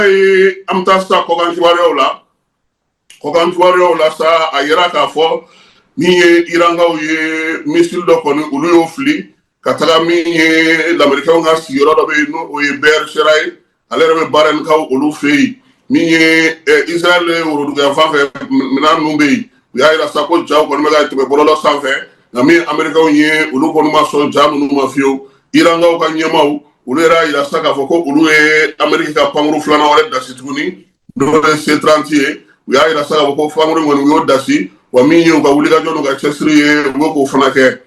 Ye an bɛ taa sisan kɔkan kibaruyaw la. Kɔkan kibaruyaw la sa, a yira k'a fɔ min ye Irankaw ye, missile dɔ kɔni, olu y'o fili ka taga min ye Lamerikɛnw ka sigiyɔrɔ dɔ bɛ yen, n'o o ye Beersheba ye, ale yɛrɛ bɛ Bahrainkaw olu fɛ yen. Min ye Israël woroduguyanfan fɛ, minɛn ninnu bɛ yen, u y'a yira sa ko jaw kɔni bɛ ka tɛmɛ bɔlɔlɔ sanfɛ, nka min ye Amerikɛnw ye, olu kɔni ma sɔn ja ninnu ma fiyewu. Irankaw ka ɲɛmaaw, olu yɛrɛ y'a yira sa k'a fɔ ko olu ye Ameriki ka pankuru filanan wɛrɛ dasi tuguni, n'o ye C30 ye. U y'a yira sa k'a fɔ ko pankuru kɔni, u y'o dasi wa. Min ye u ka wulikajɔ n'u ka cɛsiri ye, u bɛ k'o fana kɛ.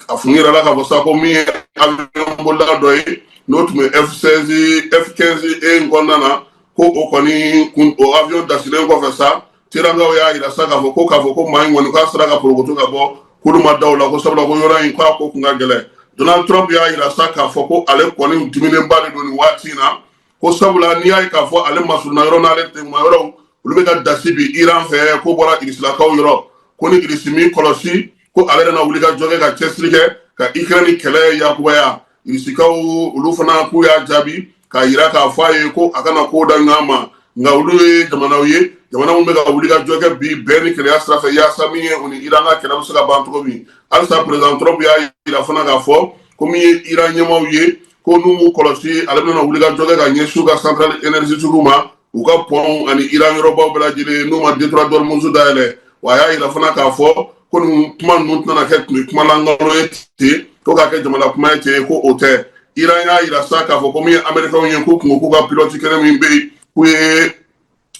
A fun yirala k'a fɔ sa ko min ye avion bolila dɔ ye, n'o tun bɛ F16 F15 E in kɔnɔna na, ko o kɔni kun, o avion dasilen kɔfɛ sa, Terankaw y'a yira sa k'a fɔ ko maa in kɔni k'a sera ka porokoto ka bɔ, k'olu ma da o la, ko sabula ko yɔrɔ in k'a ko kun ka gɛlɛn. Donald Trump y'a yira sa k'a fɔ ko ale kɔni diminenba de don nin waati in na, ko sabula n'i y'a ye k'a fɔ ale masurunna yɔrɔ n'ale tema yɔrɔw, olu bɛ ka dasi bi Iran fɛ, ko bɔra Irisilakaw yɔrɔ, ko ni Irisi min kɔlɔsi, ko ale yɛrɛ na wuli ka jɔ kɛ ka cɛsiri kɛ ka Ukraine kɛlɛ yakubaya. Irisikaw olu fana k'u y'a jaabi k'a yira k'a fɔ a ye ko a kana ko da ɲɔgɔn ma, nka olu ye jamanaw ye, jamana min bɛ ka wuli ka jɔ kɛ bi bɛn ni kɛlɛya sira fɛ, yaasa min ye u ni Iran ka kɛlɛ bɛ se ka ban cogo min. Halisa, président Trump y'a yira fana k'a fɔ ko min ye Iran ɲɛmaaw ye, ko n'u m'u kɔlɔsi, ale bɛna wuli ka jɔ kɛ ka ɲɛsin u ka centrale énergétique ma, u ka pont ani Iran yɔrɔbaw bɛɛ lajɛlen, n'u ma détroit d'Ormuz dayɛlɛ. Wa a y'a yira fana k'a fɔ ko nin kuma ninnu tɛna kɛ tun kuma lankolon ye ten, ko k'a kɛ jamana kuma ye ten, ko o tɛ. Iran y'a yira sa k'a fɔ ko min ye Américains ye, k'u kun ko k'u ka pilote kelen min bɛ yen, k'u ye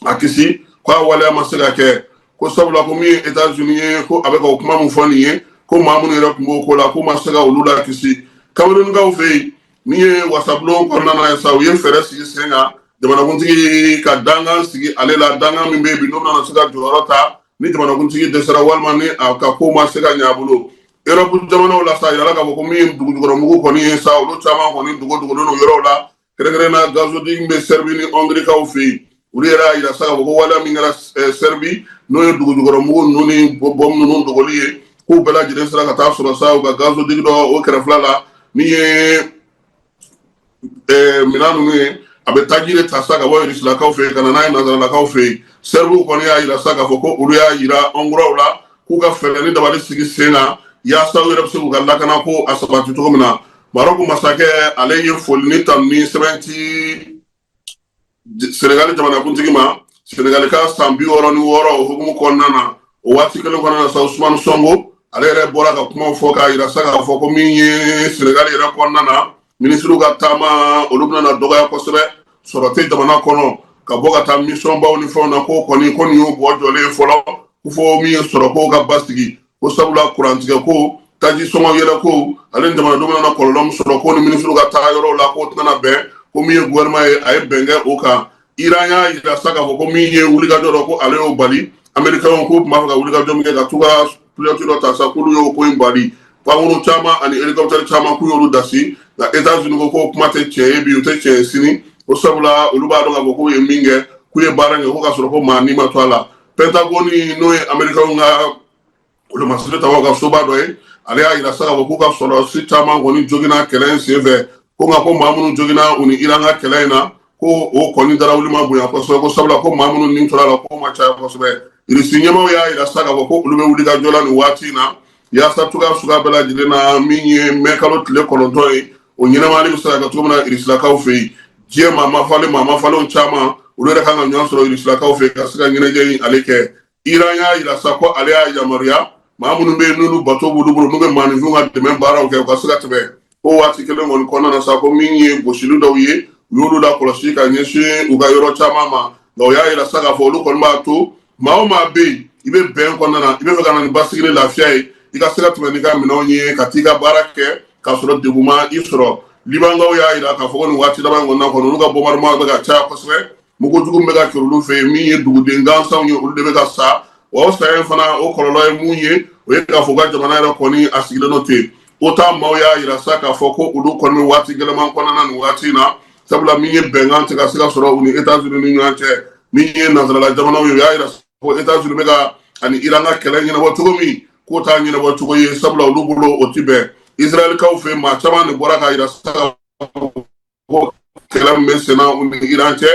a kisi, k'a waleya ma se ka kɛ, ko sabula ko min ye États-Unis ye, ko a bɛ ka o kuma min fɔ nin ye, ko maa minnu yɛrɛ tun b'o ko la, k'u ma se ka olu la kisi. Camerounkaw fɛ yen, min ye wasabulon kɔnɔna na ye sa, u ye fɛɛrɛ sigi sen kan, jamanakuntigi ka dankan sigi ale la, dankan min bɛ yen bi, n'o bɛna se ka jɔyɔrɔ ta ni jamanakuntigi dɛsɛra walima ni a ka ko ma se ka ɲɛ a bolo. Europe jamanaw la sa, a yirala k'a fɔ ko min ye dugujukɔrɔmugu kɔni ye sa, olu caman kɔni dogo dogolen don yɔrɔw la, kɛrɛnkɛrɛnnenya gazoduc bɛ Serbie ni Hongrie kaw fɛ yen. Olu yɛrɛ y'a yira sa k'a fɔ ko waleya min kɛra Serbie, n'o ye dugujukɔrɔmugu ninnu ni bɔmu ninnu dogoli ye, k'u bɛɛ lajɛlen sera ka taa sɔrɔ sa u ka gazoduc dɔ o kɛrɛfɛla la. Min ye minɛn ninnu ye, a bɛ taji de ta sa ka bɔ Irisilakaw fɛ yen ka na n'a ye Nansaralakaw fɛ yen. Sɛribuw kɔni y'a yira sa k'a fɔ ko olu y'a yira Hongrois la k'u ka fɛɛrɛ ni dabali sigi sen kan, yaasa u yɛrɛ bɛ se k'u ka lakana ko a sabati cogo min na. Maroc masakɛ, ale ye foli ni tanuni sɛbɛn ci Senegali jamanakuntigi ma, Senegali ka san 66 o hukumu kɔnɔna na. O waati kelen kɔnɔna na sa, Usumani Sonko, ale yɛrɛ bɔra ka kumaw fɔ k'a yira sa k'a fɔ ko min ye Senegali yɛrɛ kɔnɔna na, minisiriw ka taama, olu bɛna dɔgɔya kosɛbɛ. Sɔrɔ tɛ jamana kɔnɔ ka bɔ ka taa mission baw ni fɛnw na, ko kɔni ko nin y'o bɔ jɔlen fɔlɔ, ko fɔ min ye sɔrɔ ko ka basigi, ko sabula kurantigɛ ko, taji sɔngɔ yɛlɛ ko, ale ni jamanadenw bɛna kɔlɔlɔ min sɔrɔ, ko ni minisiriw ka taa yɔrɔw la, k'o tɛna bɛn, ko min ye gouvernement ye, a ye bɛn kɛ o kan. Iran y'a yira sa k'a fɔ ko min ye wulikajɔ dɔ, ko ale y'o bali. Américains k'u tun b'a fɛ ka wulikajɔ min kɛ ka t'u ka pilote dɔ ta sa, k'olu y'o ko in bali. Pankuru caman ani hélicoptère caman, k'u y'olu dasi, nka États-Unis ko k'o kuma tɛ tiɲɛ ye bi, o tɛ tiɲɛ ye sini, ko sabula olu b'a dɔn k'a fɔ k'u ye min kɛ, k'u ye baara kɛ ko k'a sɔrɔ ko maa ni ma to a la. Pentagone, n'o ye Américains ka wolomasiri tabaw ka soba dɔ ye, ale y'a yira sa k'a fɔ k'u ka sɔrɔdasi caman kɔni joginna kɛlɛ in senfɛ, ko nka ko maa minnu joginna u ni Iran ka kɛlɛ in na, ko o kɔni darawuli ma bonya kosɛbɛ, ko sabula ko maa minnu ni tora la, k'o ma caya kosɛbɛ. Irisi ɲɛmaaw y'a yira sa k'a fɔ ko olu bɛ wuli ka jɔ la nin waati in na, yaasa cogoya suguya bɛɛ lajɛlen na, min ye mɛ kalo tile 9 ye, o ɲɛnamali bɛ se ka kɛ cogo min na Irisilakaw fɛ yen. Diɲɛ maa mafalen, maa mafalenw caman, olu yɛrɛ kan ka ɲɔgɔn sɔrɔ Irisilakaw fɛ yen ka se ka ɲɛnajɛ in ale kɛ. Iran y'a yira sa ko ale y'a yamaruya, maa minnu bɛ yen, n'olu bato b'olu bolo, n'u bɛ maaninfinw ka dɛmɛ baaraw kɛ, u ka se ka tɛmɛ. Ko waati kelen kɔni kɔnɔna na sa, ko min ye gosili dɔw ye, u y'olu lakɔlɔsi ka ɲɛsin u ka yɔrɔ caman ma, nka u y'a yira sa k'a fɔ olu kɔni b'a to maa o maa bɛ yen, i bɛ bɛn kɔnɔna na, i bɛ fɛ ka na ni basigi ni lafiya ye, i ka se ka tɛmɛ n'i ka minɛnw ye ka t'i ka baara kɛ k'a sɔrɔ degun ma i sɔrɔ. Libankaw y'a yira k'a fɔ ko nin waati laban in kɔnɔna kɔnɔ, olu ka bombardement bɛ ka caya kosɛbɛ, mugujugu bɛ ka kɛ olu fɛ yen. Min ye duguden gansanw ye, olu de bɛ ka sa wa. O saya in fana, o kɔlɔlɔ ye mun ye? O ye k'a fɔ u ka jamana yɛrɛ kɔni a sigilen don ten. OTAN maaw y'a yira sa k'a fɔ ko olu kɔni bɛ waati gɛlɛman kɔnɔna nin waati in na, sabula min ye bɛnkan tɛ ka se ka sɔrɔ u ni États-Unis ni ɲɔgɔn cɛ. Min ye nansarala jamanaw ye, u y'a yira ko États-Unis bɛ ka ani Iran ka kɛlɛ ɲɛnabɔ cogo min, k'o t'a ɲɛnabɔ cogo ye, sabula olu bolo o ti bɛn. Israɛlikaw fɛ, maa caman de bɔra k'a yira sa ko kɛlɛ min bɛ senna u ni Iran cɛ,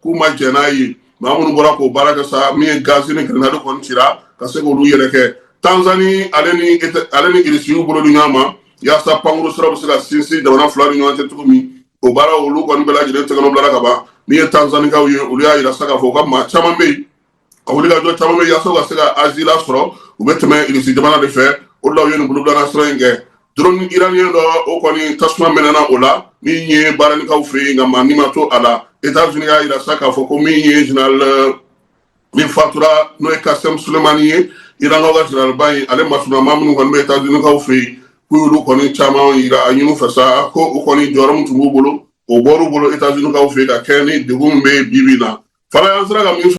K'u ma jɛn n'a ye. Maa minnu bɔra k'o baara kɛ sa, min ye gazi ni grenade kɔni cira ka se k'olu yɛrɛ kɛ. Tanzani ale ni Irisiw bolo di ɲɔgɔn ma yaasa pankuru sira bɛ se ka sinsin jamana fila ni ɲɔgɔn cɛ cogo min. O baara olu kɔni bɛɛ lajɛlen tɛgɛnɔ bilara ka ban. Min ye Tanzanikaw ye, olu y'a yira sa k'a fɔ u ka maa caman bɛ yen, ka wuli ka jɔ caman bɛ yen yaasa u ka se ka Azi lasɔrɔ, u bɛ tɛmɛ Irisi jamana de fɛ. O de la u ye nin bolobila sira in kɛ. Drone iranien dɔ, o kɔni tasuma mɛnɛna o la min ye Baranikaw fɛ yen, nka maa ni ma to a la. États-Unis y'a yira sa k'a fɔ ko min ye général min fatura, n'o ye Kasem Sulemani ye, Irankaw ka général ba ye, ale masuna maa minnu kɔni bɛ États-Unis kaw fɛ yen, k'u y'olu kɔni caman yira a ɲini fɛ sa, ko o kɔni jɔyɔrɔ min tun b'u bolo, o bɔr'u bolo États-Unis kaw fɛ yen, ka kɛ ni degun min bɛ bi bi in na. Fana an sera ka min